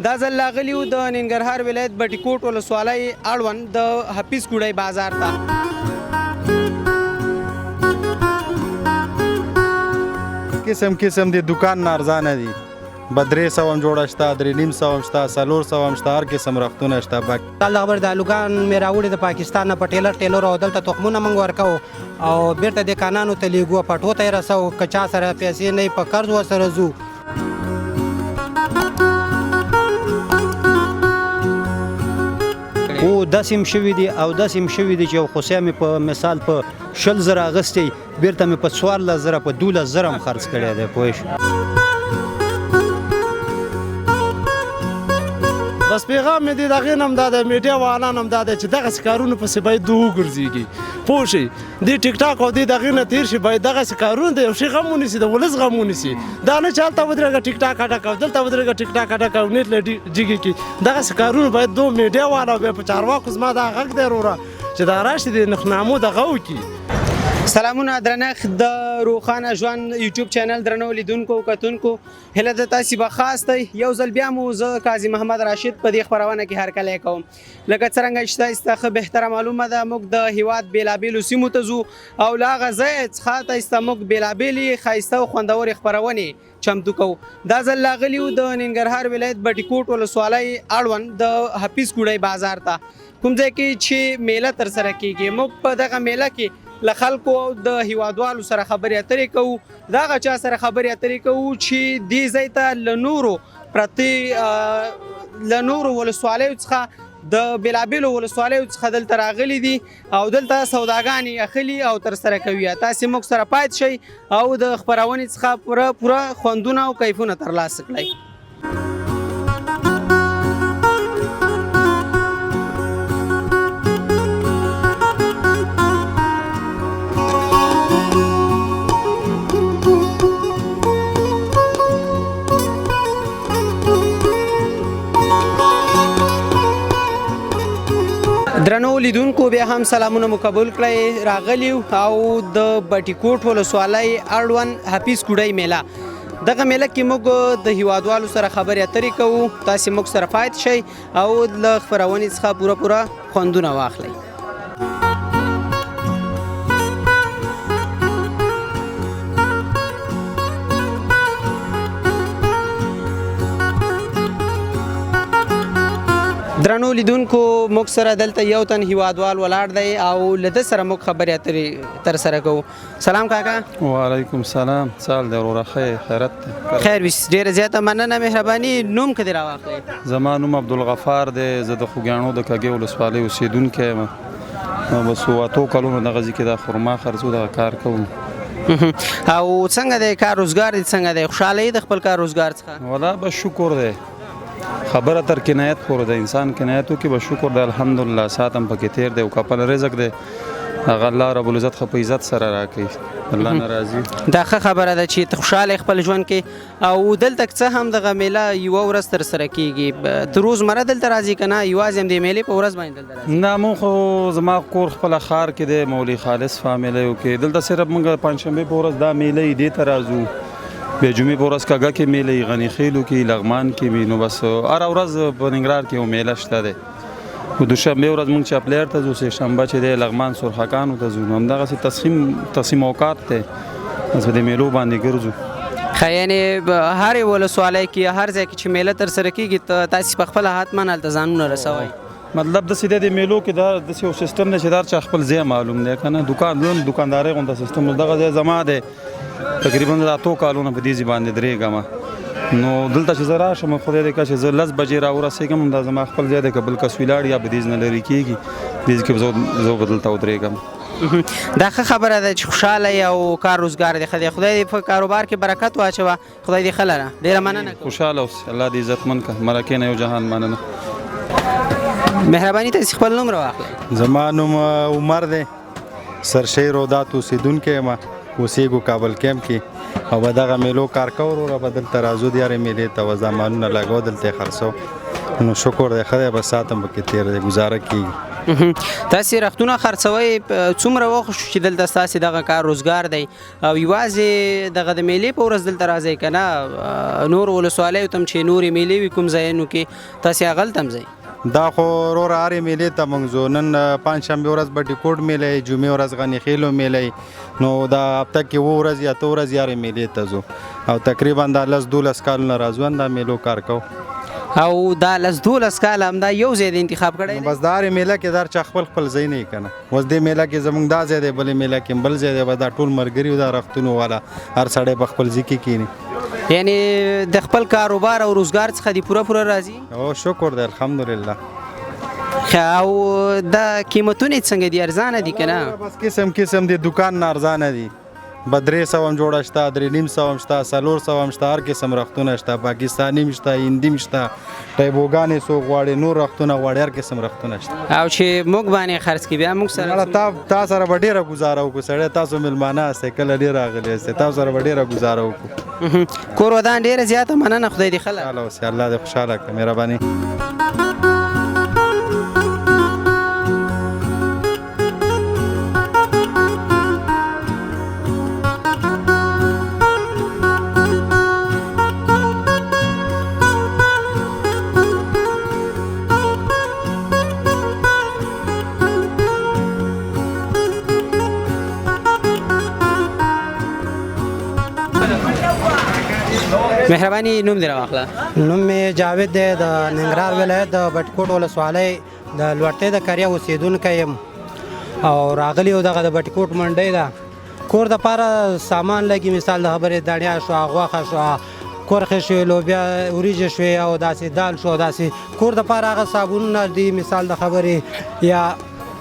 دا ځل راغلي یو د ننګرهار ولایت بټي کوټ ولسوالۍ اړوند د حفیظ کوړی بازار ته. قسم قسم دي، دکان نه ارزانه دي. به 300 هم جوړه شته، 350 هم شته، 400 هم شته، هر قسم رختونه شته. دا خبر د الوګان مې راوړي د پاکستان نه په ټیلر ټیلر، او دلته تخمونه موږ ورکوو او بیرته دکانانو ته لیږو، پټو ته یې رسوو. که چا سره پیسې نه وي، په قرض ورسره ځو. او داسې هم شوي دي او داسې هم شوي دي چې یو خوسیا مې په مثال په 20,000 اخیستی، بیرته مې په 14,000، په 12,000 هم خرڅ کړی دی، پوه شو. بس پیغام مې دی د هغې نه هم دا دی، میډیا والان هم دا دی چې دغسې کارونو پسې باید دوی وګرځېږي، پوه شئ. دې ټیک ټاک او دې دغې نه تېر شي، باید دغسې کارونه د یو شي غم ونیسي، د ولس غم ونیسي. دا نه چې هلته ودرېږه ټیک ټاک اډه کوه، دلته ودرېږه ټیک ټاک اډه کوه، نیټ له جګې کړي. دغسې کارونه باید دو میډیا والا او بیا په چارواکو زما دا غږ دی وروره چې دا راشي د نرخنامو دغه وکړي. سلامونه درنښت د روښانه ژوند یوټیوب چینل درنو لیدونکو او کتونکو، هیله ده تاسې به خاص دی. یو ځل بیا مو زه قاضي محمد راشد په دې خپرونه کې هرکلی کوم. لکه څرنګه چې تاسې ته ښه بهتره معلومه ده، موږ د هیواد بېلابېلو سیمو ته ځو او له هغه ځایه څخه تاسې ته موږ بېلابېلې ښایسته او خوندورې خپرونې چمتو کوو. دا ځل راغلي یو د ننګرهار ولایت بټي کوټ ولسوالۍ اړوند د حفیظ کوړی بازار ته، کوم ځای کې چې میله ترسره کیږي. موږ په دغه میله کې له خلکو او د هیوادوالو سره خبرې اترې کوو، د هغه چا سره خبرې اترې کوو چې دې ځای ته له نورو پرتې له نورو ولسوالیو څخه، د بېلابېلو ولسوالیو څخه دلته راغلي دي او دلته سوداګانې اخلي او ترسره کوي. تاسې موږ سره پاتې شئ او د خپرونې څخه پوره پوره خوندونه او کیفونه ترلاسه کړئ. درنو لیدونکو، بیا هم سلامونه مو قبول کړئ. راغلي یو او د بټي کوټ ولسوالۍ اړوند حفیظ کوډۍ میله، دغه میله کې موږ د هیوادوالو سره خبرې اترې کوو. تاسې موږ سره پاتې شئ او له خپرونې څخه پوره پوره خوندونه واخلئ. درنو لیدونکو، موږ سره دلته یو تن هیوادوال ولاړ دی او له ده سره موږ خبرې اترې ترسره کوو. سلام کاکا. وعلیکم سلام، څه حال دی وروره؟ ښه یې؟ خیرت دی؟ خیر ویس، ډېره زیاته مننه، مهرباني. نوم که دې راواخلې؟ زما نوم عبدالغفار دی، زه د خوږیاڼو د کږې ولسوالۍ اوسېدونکی یم. بس 8 کلونو دغه ځای کې دا خرما خرڅو، دغه کار کوم. او څنګه دی کار روزګار دې، څنګه دی؟ خوشحاله یې د خپل کار روزګار څخه؟ ولا بس شکر دی، خبره تر قناعت پورې ده، انسان قناعت وکړي بس شکر دی، الحمدلله. ساعت هم پکې تېر دی او کپل رزق دی، هغه الله رب العزت خو په عزت سره راکوي، الله نه راضي. دا ښه خبره ده چې ته خوشحاله یې خپل ژوند کې. او دلته که څه هم دغه میله یوه ورځ ترسره کېږي، ته روزمره دلته راځې که نه یوازې همدې میلې په ورځ باندې دلته راځې؟ نه، مونږ خو زما کور خپله ښار کې دی، مولوي خالص فامیلیو کې. دلته صرف مونږ پنجشنبې په ورځ دا میله یې دې ته راځو، بیا جمعې په ورځ کږه کې میله یې، غني خېلو کې، لغمان کې وي. نو بس هره ورځ په ننګرهار کې یو میله شته دی. نو دوشنبې ورځ مونږ چپلیر ته ځو، سې شنبه چې دی لغمان سرخکانو ته ځو. نو همدغسې تقسیم اوقات دی، بس په دې میلو باندې ګرځو. ښه، یعنې هرې ولسوالۍ کې، هر ځای کې چې میله ترسره کېږي، تاسې په خپله حتما هلته ځانونه رسوئ؟ مطلب داسې دی، د میلو کې دا داسې یو سیستم دی چې د هر چا خپل ځای معلوم دی که نه، دکان لون دکاندارۍ غونته سیستم دی. دغه ځای زما دی، تقریباً د 8 کالونو په دې ځای باندې درېږم. نو دلته چې زه راشم، خدای دې کړه چې زه 10 بجې را ورسېږم، دا زما خپل ځای دی، که بل کس ولاړ یا به دې ځای نه لرې کېږي، دې ځای کې به زه به دلته ودرېږم. دا ښه خبره ده چې خوشحاله یې او کار روزګار دې ښه دی. خدای دې په کاروبار کې برکت واچوه، خدای دې ښه لره. ډېره مننه کوم. خوشحاله اوسې، الله دې عزتمن کړه. مرکې نه یو جهان مننه. مهرباني، تاسې خپل نوم راواخلئ. زما نوم عمر دی، سرشي رودات اوسېدونکی یم، اوسېږو کابل کیمپ کې او به دغه میلو کار کوو وروره. به دلته راځو د هرې میلې ته، سامانونه لګو، دلته یې خرڅو. نو شکر دی، ښه دی، بس ساعت هم پکې تېر دی، ګزاره کېږي. تاسې رختونه خرڅوئ، څومره وخت شو چې دلته ستاسې دغه کار روزګار دی او یوازې دغه د میلې په ورځ دلته راځئ که نه نورو ولسوالیو ته هم چې نورې میلې وي کوم ځایونو کې تاسې هغلته هم ځئ؟ دا خو وروره هرې میلې ته موږ ځو. نن پنجشنبې ورځ بټي کوټ میله، جمعې ورځ غني خېلو میله، نو دا هفته کې اووه ورځې اته ورځې هرې میلې ته ځو او تقریبا دا 10 12 کالونه راځو دا میلو کار کوو. او دا 10 12 کاله همدا یو ځای دی انتخاب کړی دی؟ بس دا هرې میله کې دا هر چا خپل خپل ځای نه که نه، اوس دې میله کې زموږ دا ځای دی، بلې میله کې بل ځای دی، بس دا ټول ملګري دا رختونو والا هر سړی په خپل ځای کې کښېني. یعنی د خپل کاروبار او روزګار څخه دی پوره پوره راضي؟ او شکر دی الحمدلله. او دا قیمتونه څنګه دي، ارزانه دي که نه؟ بس قسم قسم دي، دکان نه ارزانه دي، به 300 هم جوړه شته، 350 هم شته، 400 هم شته، هر قسم رختونه شته، پاکستاني هم شته، هندي هم شته، ټیبوګانې څوک غواړي، نور رختونه غواړي، هر قسم رختونه شته. او چې موږ باندې خرڅ کړي بیا موږ سره تا سره به ډېره ګزاره وکړو سړی، تاسو مېلمانه یاستئ، کله ډېر راغلي یاستئ، تاسو سره به ډېره ګزاره وکړو. کور ودان. ډېره زیاته مننه، خدای دې ښه لره. خوشحاله اوسې، الله دې خوشحاله کړه، مهرباني. مهرباني، نوم دې راواخله. نوم مې جاوید دی، د ننګرهار ولایت د بټکوټ ولسوالۍ د لوړتۍ د کریا اوسېدونکی یم او راغلی یو دغه د بټکوټ منډۍ ده. کور دپاره سامان لګي، مثال د خبرې دڼیا شوه، غوښه شوه، کورخې شوې، لوبیا وریجې شوې او داسې دال شو، داسې کور دپاره هغه صابونونه دي، مثال د خبرې یا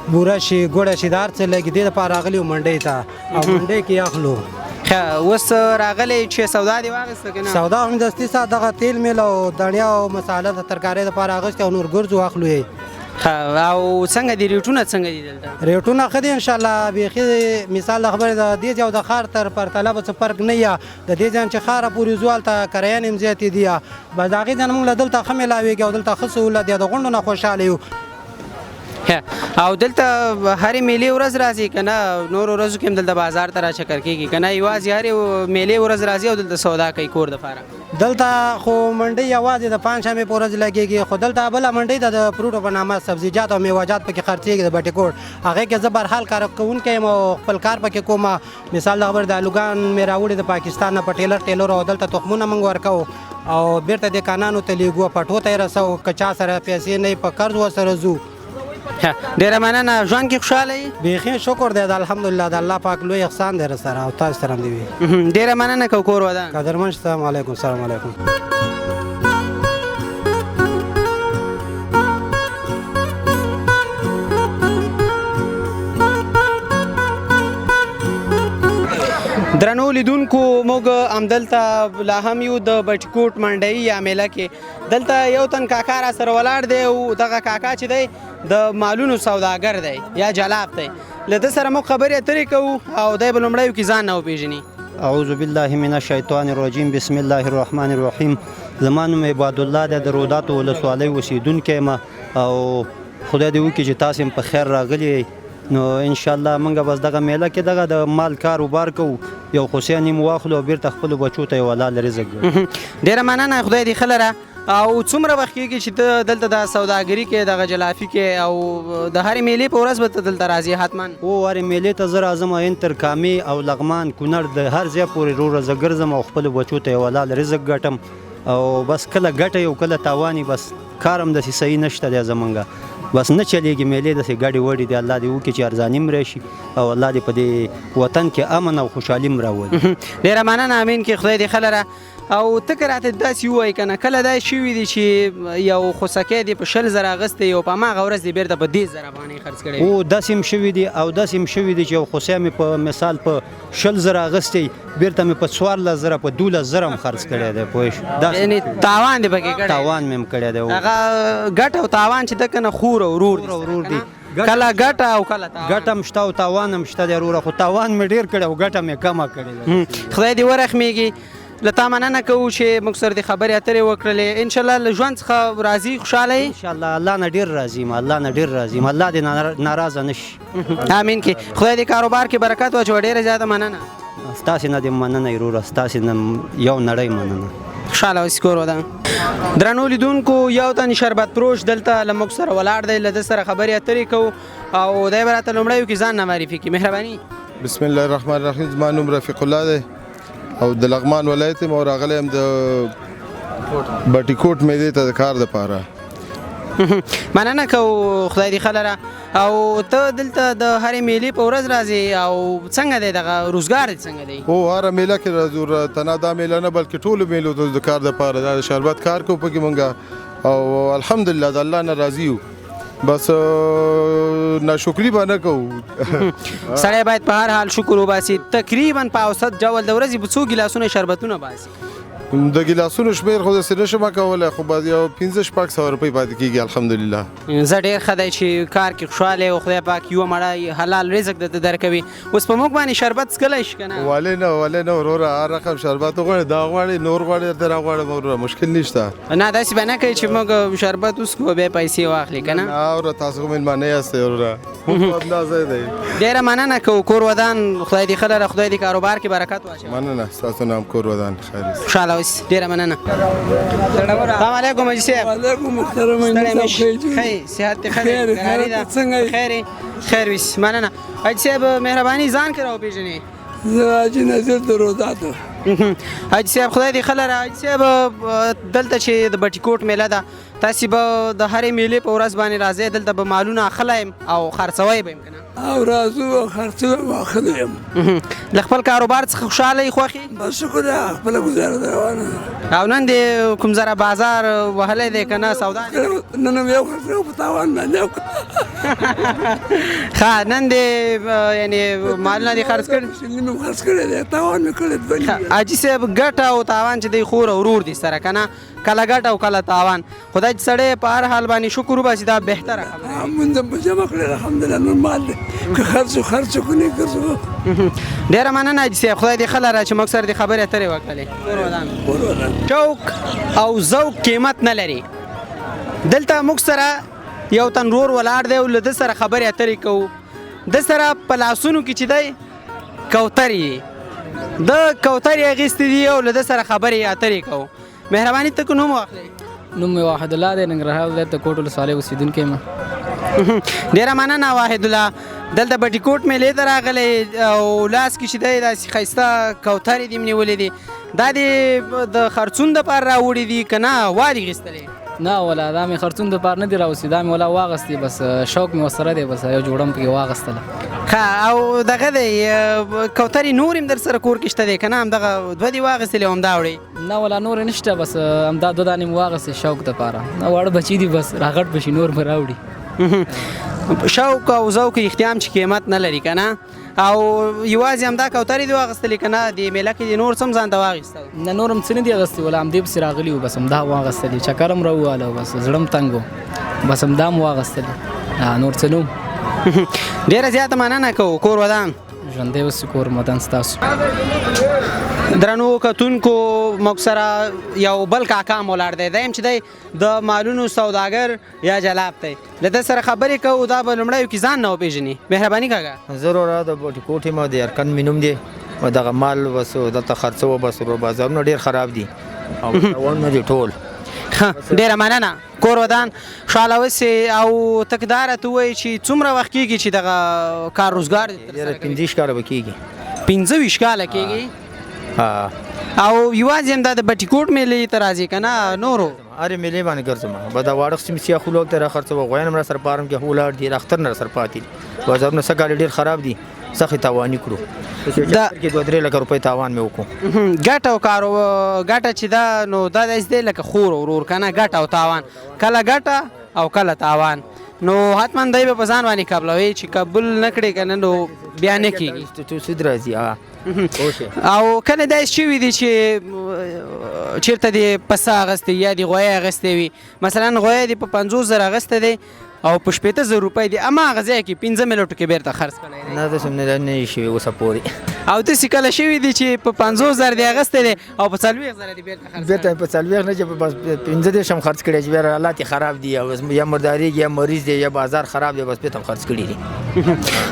بوره شي، ګوړه شي، دا هر څه لګي. دې دپاره راغلي یو منډۍ ته او منډۍ کې یې اخلو. ښه، اوس راغلی چې سودا دې واخیسته که نه؟ سودا هم دستي ساعت دغه تیل میل او دڼیا او مساله د ترکارۍ دپاره اخیستې او نور ګرځو اخلو یې. ښه، او څنګه دي ریټونه، څنګه دي دلته؟ ریټونه ښه دي انشاءالله، بیخي مثال د خبرې د دې ځای او د ښار تر پرتله به څه فرق نه یا، د دې ځای چې ښاره پورې ځو هلته کرایانې هم زیاتې دي، بس د هغې ځای نه موږ له دلته ښه میلاویږي او دلته ښه سهولت دی، د غونډو نه خوشحاله یو. او دلته هرې میلې ورځ راځي که نه نورو ورځو کې هم دلته بازار ته راچکر کېږي که نه یوازې هرې میلې ورځ راځي او دلته سودا کوي کور دپاره؟ دلته خو منډۍ یوازې د پنجشنبې په ورځ لګېږي، خو دلته بله منډۍ ده د فروټو په نامه، سبزیجات او میوهجات پکې خرڅېږي د بټي کوټ، هغې کې زه برحال کار کوونکی یم او خپل کار پکې کوم. مثال د خبرې د آلوګان مې راوړي د پاکستان نه په ټیلر ټیلر او دلته تخمونه موږ ورکوو او بېرته دې کانانو ته لېږو، پټو ته یې رسوو، که چا سره پیسې نه وي په قرض ورسره ځو. ډېره مننه، ژوند کې خوشحاله یې؟ بیخي شکر دی، د الحمدلله، د الله پاک لوی احسان دی راسره او تاسو سره هم دی وي. ډېره مننه کو، کور ودان. قدرمن، سلام علیکم. سلام علیکم. درنو لیدونکو، موږ همدلته لا هم یو د بټي کوټ منډۍ یا میله کې. دلته یو تن کاکا را سره ولاړ دی او دغه کاکا چې دی د مالونو سوداګر دی یا جلاب دی. له ده سره موږ خبرې اترې کوو او دی به لومړیو کې ځان نه وپېژني. اعوذ بالله من الشیطان الرجیم، بسم الله الرحمن الرحیم. زما نوم عبادالله دی، د روداتو ولسوالۍ اوسېدونکی یم او خدای دې وکړي چې تاسې هم په خیر راغلي یئ. نو انشاءالله موږ بس دغه میله کې دغه د مال کار و بار کوو، یو خوسیان یې واخلو او بیرته خپلو بچو ته یو حلال رزق ګټو. ډېره مننه، خدای دې ښه لره. او څومره وخت کېږي چې ته دلته د سوداګري کې، دغه جلافي کې، او د هرې میلې په ورځ به ته دلته راځې حتما؟ هو، هرې میلې ته زه راځم، ان تر کامې او لغمان، کونړ، د هر ځای پورې وروره زه ګرځم او خپلو بچو ته یو حلال رزق ګټم او بس کله ګټه یو کله تاوان وي، بس کار هم داسې صحیح نشته دی زمونږ، بس نه چلېږي میلې داسې ګډې وډې دي. الله دې وکړي چې ارزاني هم راشي او الله دې په دې وطن کې امن او خوشحالي هم راولي. ډېره مننه، امین کې، خدای دې ښه لره. او ته که راته داسې ووایې که نه، کله دا شوي دي چې یو خوسکی دې په 20,000 اخیستی او په هماغه ورځ دې بېرته په 30,000 افغانۍ خرڅ کړی وي؟ هو، داسې هم شوي دي او داسې هم شوي دي چې یو خوسی مې په مثال په 20,000 اخیستی، بېرته مې په 14,000، په 12,000 هم خرڅ کړی دی، پوه شو؟ داسې یعنې تاوان دې پکې کړی؟ تاوان مې هم کړی دی. هغه ګټه او تاوان چې ده که نه، خور او ورور دي خور او ورور دي. کله ګټه او کله تاوان. ګټه هم شته او تاوان هم شته دی وروره، خو تاوان مې ډېر کړی او ګټه مې کمه کړې ده. خدای دې ورحمېږي. له تا مننه کوو چې موږ سره دې خبرې اترې وکړلې. ان شاء الله له ژوند څخه راضي، خوشحاله یې؟ ان شاء الله، الله نه ډیر راضي یم، الله نه ډیر راضي یم، الله دې ناراضه نه شي. امین کې خدای دې کاروبار کې برکت واچوه. ډېره زیاته مننه. ستاسې نه دې مننه وروره، ستاسې نه یو نړۍ مننه. خوشحاله اوسې، کور ودان. درنو لیدونکو، یو تن شربت فروش دلته له موږ سره ولاړ دی، له ده سره خبرې اترې کوو او دی به راته لومړیو کې ځان نه معرفي کړي. مهرباني. بسم الله الرحمن الرحیم. زما نوم رفیق الله دی او د لغمان ولایت یم او راغلی یم د بټي کوټ میدې ته د کار دپاره. مننه کوو، خدای دې ښه لره. او ته دلته د هرې میلې په ورځ راځې او څنګه دی دغه روزګار دې څنګه دی؟ هو، هره میله کې راځو، تنها دا میله نه بلکې ټولو میلو ته د کار دپاره. دا د شربت کار کوو پکې مونږ او الحمدلله د الله نه راضي یو، بس ناشکري به نه کوو. سړی باید په هر حال شکر وباسي. تقریبا په اوسط ډول د ورځې په څو ګیلاسونه شربتونه باسي؟ د ګیلاسونو شمېر خو داسې نه شم کولی، خو بس یو 500-600 روپۍ پاتې کېږي الحمدلله. زه ډېر ښه دی چې کار کې خوشحاله او خدای پاک یوه مړه حلال رزق درته درکوي. اوس په موږ باندې شربت څکلی شي که نه؟ ولې نه، ولې نه وروره، هر رقم شربت وغواړې، دا غواړې، نور غواړې، درته راغواړم وروره، مشکل نشته. نه داسې به نه کوي چې موږ شربت وڅښو بیا پیسې واخلي که نه؟ نه وروره، تاسو خو مېلمانه یاستئ وروره، همدا ځای دی. ډېره مننه کوو، کور ودان، خدای دې ښه لره، خدای دې کاروبار کې برکت واچوي. مننه، ستاسو نه هم کور ودان، خیر اوسئ. خوشحاله اوسئ، ډېره مننه. السلام علیکم حاجي صاحب. وعلیکم محترم. ستړی مه شې. ښه صحت دې ښه دی؟ قراري ده؟ څنګه یې؟ خیر یې؟ خیر ویسي، مننه. حاجي صاحب مهرباني ځان که راوپېژنې. زه حاجي نظیر د روزاتو. حاجي صاحب خدای دې ښه لره. حاجي صاحب دلته چې د بټي کوټ میله ده، تاسې به د هرې میلې په ورځ باندې راځئ، دلته به مالونه اخلی او خرڅوی به یم که نه؟ او راځو او خرڅوي او اخلو یم. له خپل کاروبار څخه خوشحاله یې، خوښ یې؟ بس شکر دی، خپله ګزاره ده روانه ده. او نن دې کوم ذره بازار وهلی دی که نه سودا؟ نن هم یو خرڅ په تاوان باندې وکړ. ښه، نن دې یعنې مالونه دې خرڅ کړي؟ نیم مې خرڅ کړی دی، تاوان مې کړی دی. حاجي صاحب ګټه او تاوان چې دی خور او ورور دي سره که نه، کله ګټه او کله تاوان، خدای چې سړی په هر حال باندې شکر وباسي دا بهتره خبره ده. مونږ هم په جمع کړی الحمدلله، نور مال دی که خرڅ خرڅ کړو نه ګرځو. ډېره مننه حاجي صاحب، خدای دې ښه لره چې موږ سره دې خبرې اترې وکړلې. کور ودان. شوق او ذوق قیمت نه لري. دلته موږ سره یو تن ورور ولاړ دی او له ده سره خبرې اترې کوو. ده سره په لاسونو کې چې دی کوترې دي، ده کوترې اخیستې دي او له ده سره خبرې اترې کوو. مهرباني ته که نوم واخلې؟ نوم مې واحد الله دی، ننګرهار ولایت د کوټ ولسوالۍ اوسېدونکی یم. ډېره مننه واحد الله. دلته بټي کوټ میلې ته راغلی او لاس کې چې دی داسې ښایسته کوترې دې نیولې دي، دا دې د خرڅون دپاره راوړي دي که نه وا دې اخیستلې؟ نه ولا دا مې خرڅون دپاره نه دي راوستي، دا مې ولا واغستې، بس شوق مې ورسره دی، بس یو جوړه مې پکې واغستله. ښه، او دغه دی کوترې نورې هم در سره کور کې شته دی که نه همدغه دوه دې واغستلې او همدا وړې؟ نه ولا نورې نشته، بس همدا دوه دانې مې واغستې شوق دپاره، واړه بچي دي بس راغټ به شي نور به راوړي. شوق او ذوق رښتیا هم چې قیمت نه لري که نه؟ او یوازې همدا کوترې دې واغستلې که نه دې میله کې دې نور څه هم ځان ته واخیستل؟ نه نور هم څه نه دي اخیستي ولا، همدې پسې راغلي وو، بس همدا واغستلې، چکر هم راوواله، بس زړه هم تنګ و، بس همدا هم واغستلې، نور څه نه وو. ډېره زیاته مننه کوو، کور ودان. ژوندی اوسې، کور مو ودان ستاسو. درنو کتونکو موږ سره یو بل کاکا هم ولاړ دی، دی هم چې دی د مالونو سوداګر یا جلاب دی، له ده سره خبرې کوو. دا به لومړیو کې ځان نه وپېژني. مهرباني کاکا. زه وروره د بټي کوټ یم، د یارکند مې نوم دی، دغه مال بس دلته خرڅوو، بس ورو بازارونه ډېر خراب دي او تاوانونه دي ټول. ښه، ډېره مننه، کور ودان، خوشحاله اوسې. او تک دا راته ووایي چې څومره وخت کېږي چې دغه کار روزګار دې ترسره کوې؟ 25 کاله به کېږي. 25 کاله کېږي؟ او یوازې همدا د بټي کوټ میلې ته راځې که نه نورو؟ هرې میلې باندې ګرځم، به دا واړه سیمې سیاه خولو هلته راخرڅوه، غویان هم راسره فارم کې ولاړ دي، اختر نه راسره پاتې دي. بازارونه سږ کال ډېر خراب دي، سخت تاواني کړو، کې 2-3 لکه روپۍ تاوان مې وکړو. ګټه او کارو ګټه چې ده نو دا داسې دی لکه خور او ورور که نه، ګټه او تاوان، کله ګټه او کله تاوان، نو حتما دی به په ځان باندې قبلوي چې قبول نه کړې که نه نو بیا نه کېږي. سود راځي. او کله داسې شوي دي چې چېرته دې پسه اخیستی یا دې غویی اخیستی وي، مثلا غویی دې په 50,000 اخیستی دی او په 60,000 روپۍ دې هماغه ځای کې 5 منټو کې بېرته خرڅ کړی دی؟ نه داسې نه نه شوي اوسه پورې. او داسې کله شوي دي چې په 50,000 دې اخیستی دی او په 40,000 دې بېرته خرڅ بېرته په 40 نه چې بس 35 هم خرڅ کړی چې بیا حالات یې خراب دي، او یا مردارېږي یا مریض دی یا بازار خراب دی، بس بېرته هم خرڅ کړي دي.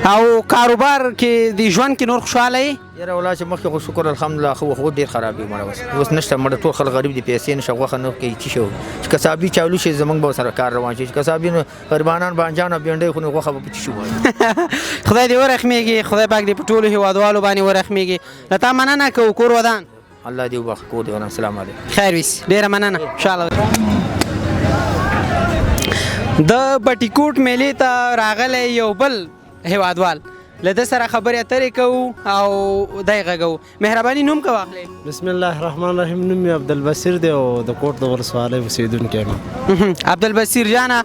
او کاروبار کې د ژوند کې نور خوشحاله یې؟ یاره ولا چې مخکې خو شکر الحمدلله ښه و، خو ډېر خراب دی مړه، اوس نشته مړه، ټول خلک غریب دي، پیسې نشته، غوښه نه کوي چې شو، چې کسابي چالو شي زمونږ به سره کار روان شي، چې کسابي نو غریبانان بانجان او بینډۍ خو نو غوښه به پکې شي. خدای دې ورحمېږي، خدای پاک دې په ټولو هېوادوالو باندې ورحمېږي. له تا مننه کوو، کور ودان. الله دې وبخښي، کور دې ودان. السلام علیکم. خیر ویسي، ډېره مننه. ان د بټي کوټ میلې ته راغلی یو بل هېوادوال، له ده سره خبرې اترې کوو او دی غږوو. مهرباني نوم که واخلې؟ بسم الله الرحمن الرحیم. نوم مې عبدالبصیر دی او د کوټ د ولسوالۍ اوسېدونکی یم. عبدالبصیر جانه،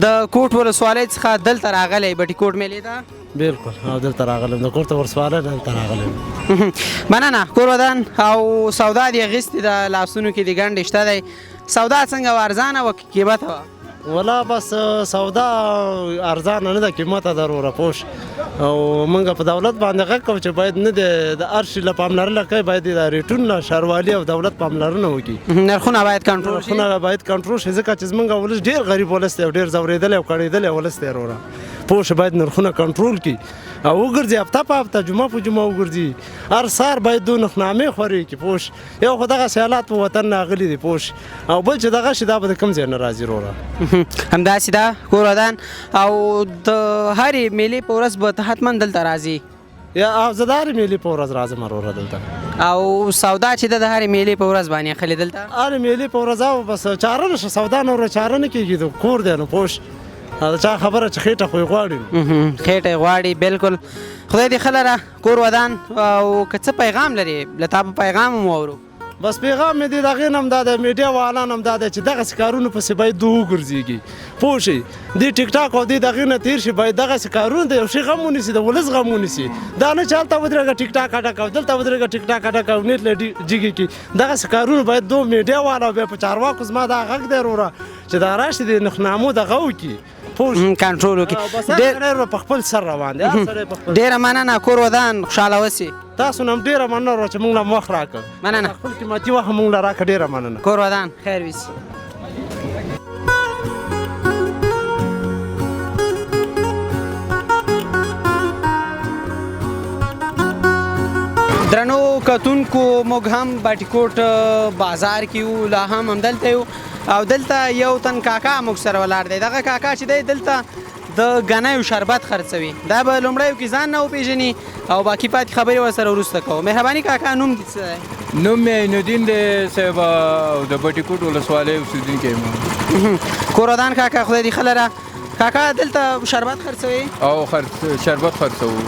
د کوټ ولسوالۍ څخه دلته راغلی بټي کوټ میلې ته؟ بالکل، او دلته راغلی یم، د کوټ د ولسوالۍ دلته راغلی یم. مننه، کور ودان. او سودا دې اخیستې ده، لاسونو کې دې ګنډې شته دی، سودا څنګه وه، ارزانه وه که قیمته وه؟ ولا بس سودا ارزانه نه ده، قیمته ده وروره، پوه شو. او موږ په دولت باندې غږ کوو چې باید نه دی د هر شي له پاملرنه کوي، باید د ریټونه ښاروالي او دولت پاملرنه وکړي، نرخونه باید کنټرول شي. نرخونه باید کنټرول شي، ځکه چې زموږ ولس ډېر غریب ولس دی او ډېر ځورېدلی او کړېدلی ولس دی وروره، پوه شو. باید نرخونه کنټرول کړي او وګرځي، هفته په هفته، جمعه په جمعه وګرځي، هر سهار باید دوه نرخنامې خورې کړي، پوه شو. یو خو دغسې حالات په وطن راغلي دي، پوه شو، او بل چې دغه شي دا به د کوم ځای نه راځي وروره. همداسې ده، کور ودان. او د هرې میلې په ورځ به ته حتما دلته راځي؟ یا او زه د هرې میلې په ورځ راځم وروره دلته. او سودا چې ده د هرې میلې په ورځ باندې اخلي دلته؟ هرې میلې په ورځ، او بس چاره نشته، سودا نوره چاره نه کېږي، د کور دی نو، پوه شو. د چا خبره چې خېټه خو یې غواړي، خېټه یې غواړي. بالکل، خدای دې ښه لره، کور ودان. او که څه پیغام لرې، له تا به پیغام هم واورو. بس پیغام مې دی د هغې نه هم دا دی، میډیا والان هم دا دی چې دغسې کارونو پسې باید دوی وګرځېږي، پوه شئ. دې ټیک ټاک او دې دغې نه تېر شي، باید دغسې کارونه د یو شي غم ونیسي، د ولس غم ونیسي، دا نه چې هلته ودرېږه ټیک ټاک اډه او دلته ودرېږه ټیک ټاک اډه او نیټ له جګې کړي. دغسې کارونه باید دوی میډیا والا او بیا په چارواکو زما دا غږ دی وروره چې دا راشي د نرخنامو دغه وکړي، پوه شئ، کنټرول وکړي. ډېر په خپل سر روان دی. ډېره مننه، کور ودان، خوشحاله اوسې. تاسو نه هم ډېره مننه وروره چې موږ له وخت راکړ. مننه، خپل قیمتي وخت موږ له راکړه، ډېره مننه. کور ودان، خیر ویسي. درنو کتونکو، موږ هم بټي کوټ بازار کې یو، لا هم همدلته یو، او دلته یو تن کاکا موږ سره ولاړ دی. دغه کاکا چې دی دلته د ګنیو شربت خرڅوي، دا به لومړیو کې ځان نه وپېژني او باقي پاتې خبرې ورسره وروسته کوو. مهرباني کاکا، نوم دې څه دی؟ نوم مې عینالدین دی صاحب، او د بټي کوټ ولسوالۍ اوسېدونکی یم. کور ودان کاکا، خدای دې ښه لره. کاکا دلته شربت خرڅوي؟ او شربت خرڅوو.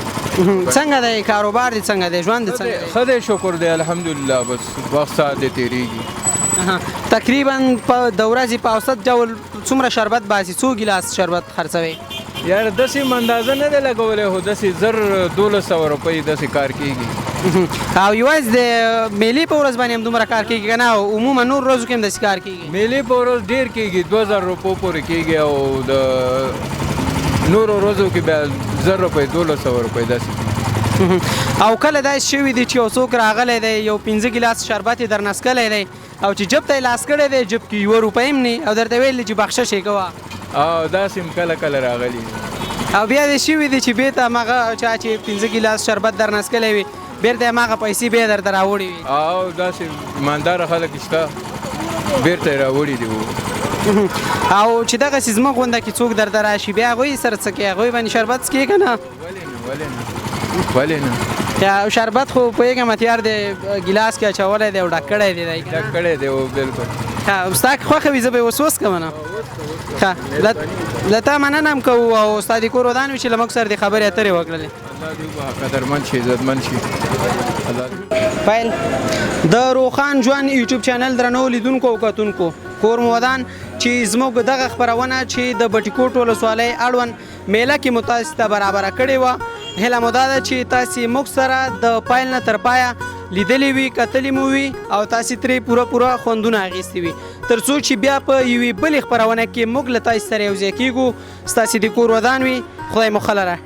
څنګه دی کاروبار دې، څنګه دی ژوند دې، څنګه دی؟ ښه دی، شکر دی، الحمدلله، بس وخت ساعت دی تېرېږي. تقریبا په د ورځې په اوسط ډول څومره شربت باسي، څو ګیلاس شربت خرڅوي؟ یاره داسې هم اندازه نه ده لګولې، خو داسې 1200 روپۍ داسې کار کېږي. او یوازې د میلې په ورځ باندې هم دومره کار کېږي که نه عموما نور ورځو کې هم داسې کار کېږي؟ میلې په ورځ ډېر کېږي، 2000 روپو پورې کېږي، او د نورو ورځو کې بیا 1000 روپۍ، 1200 روپۍ داسې کېږي. او کله داسې شوي دي چې یو څوک راغلی دی، یو 5 ګیلاس شربت یې درنه څکلی دی، او چې جب ته یې لاس کړی دی، جب کې 1 روپۍ هم نه، او درته ویل چې بخشش یې کوه؟ او داسې هم کله کله راغلي. او بیا دې شوي دي چې بېرته هماغه چا چې 5 ګیلاس شربت درنه څکلی وي، بېرته هماغه پیسې بیا درته راوړي وي؟ او داسې ایمانداره خلک شته، بېرته یې راوړي دي. او چې دغسې زموږ غونډه کې څوک درته راشي، بیا هغوی سره څه کوې، هغوی باندې شربت څکې که نه؟ ولې نه، ولې نه، ولې نه. یا شربت خو پوهېږم تیار دی، ګیلاس کې اچولی دی او ډک کړی دی، ډک کړی دی، بالکل. ښه، ستا که خوښه وي زه به یې اوس وڅکم نه. ښه، له تا مننه هم کوو، او ستا د کور ودان وي چې له موږ سره دې خبرې اترې وکړلې. الله دې وبخښه، قدرمن شي، عزتمن شي. الله پیل د روښان ژوند یوټیوب چینل درنو لیدونکو او کتونکو، کور مو ودان چې زموږ دغه خپرونه چې د بټي کوټ ولسوالۍ اړوند میله کې مو تاسې ته برابره کړې وه، هیله مو دا ده چې تاسې موږ سره د پیل نه تر پایه لیدلې وي، کتلې مو وي، او تاسې ترې پوره پوره خوندونه اخیستي وي، تر څو چې بیا په یوې بلې خپرونه کې موږ له تاسې سره یو ځای کېږو. ستاسې د کور ودان وي، خدای مو ښه لره.